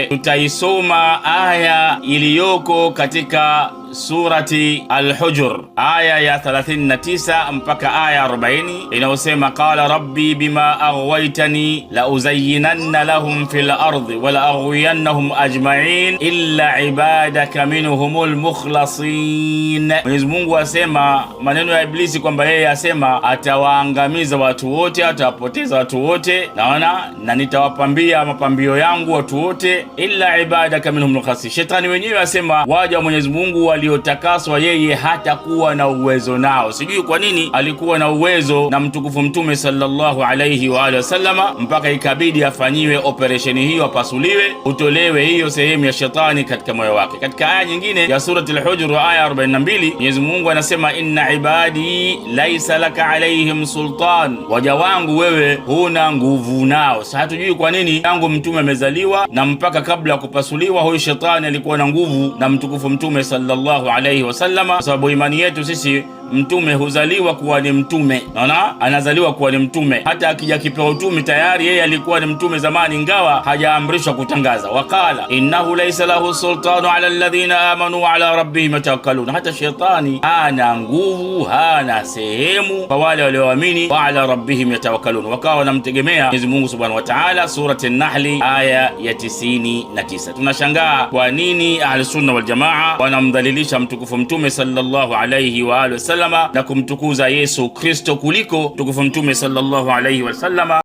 Tutaisoma aya iliyoko katika surati Al-Hujur aya ya 39 mpaka aya 40 inayosema, qala rabbi bima aghwaytani la uzayyinanna lahum fil ardi wa la aghwiyannahum ajma'in illa ibadaka minhumul mukhlasin. Mwenyezi Mungu asema maneno ya Iblisi kwamba yeye asema atawaangamiza watu wote, atawapoteza watu wote, naona na nitawapambia mapambio yangu watu wote, illa ibadaka minhum mukhlasin. Shetani wenyewe asema waja wa Mwenyezi Mungu waliotakaswa yeye hatakuwa na uwezo nao. Sijui kwa nini alikuwa na uwezo na mtukufu Mtume sallallahu alayhi wa alihi wasallama, mpaka ikabidi afanyiwe operesheni hiyo, apasuliwe, utolewe hiyo sehemu ya shetani katika moyo wake. Katika aya nyingine ya surati Al-Hujur aya 42, Mwenyezi Mungu anasema inna ibadi laisa laka alaihim sultan, waja wangu wewe huna nguvu nao. Sasa hatujui kwa nini tangu mtume amezaliwa na mpaka kabla ya kupasuliwa huyu shetani alikuwa na nguvu na mtukufu Mtume sallallahu alayhi wasallama, kwa sababu imani yetu sisi mtume huzaliwa kuwa ni mtume. Naona anazaliwa kuwa ni mtume, hata akija kipewa utume tayari yeye alikuwa ni mtume zamani, ingawa hajaamrishwa kutangaza. Waqala innahu laysa lahu sultanu ala alladhina amanu wa ala rabbihim yatawakkalun, hata shetani hana nguvu, hana sehemu kwa wale walioamini, wa ala rabbihim yatawakkalun, wakawa wanamtegemea Mwenyezi Mungu subhanahu wa ta'ala. Surati An-Nahl aya ya 99. Tunashangaa kwa nini Ahlusunna wal Jamaa wanamdhalilisha mtukufu Mtume sallallahu alayhi wa alihi wasallama na kumtukuza Yesu Kristo kuliko mtukufu Mtume sallallahu alayhi wasallama.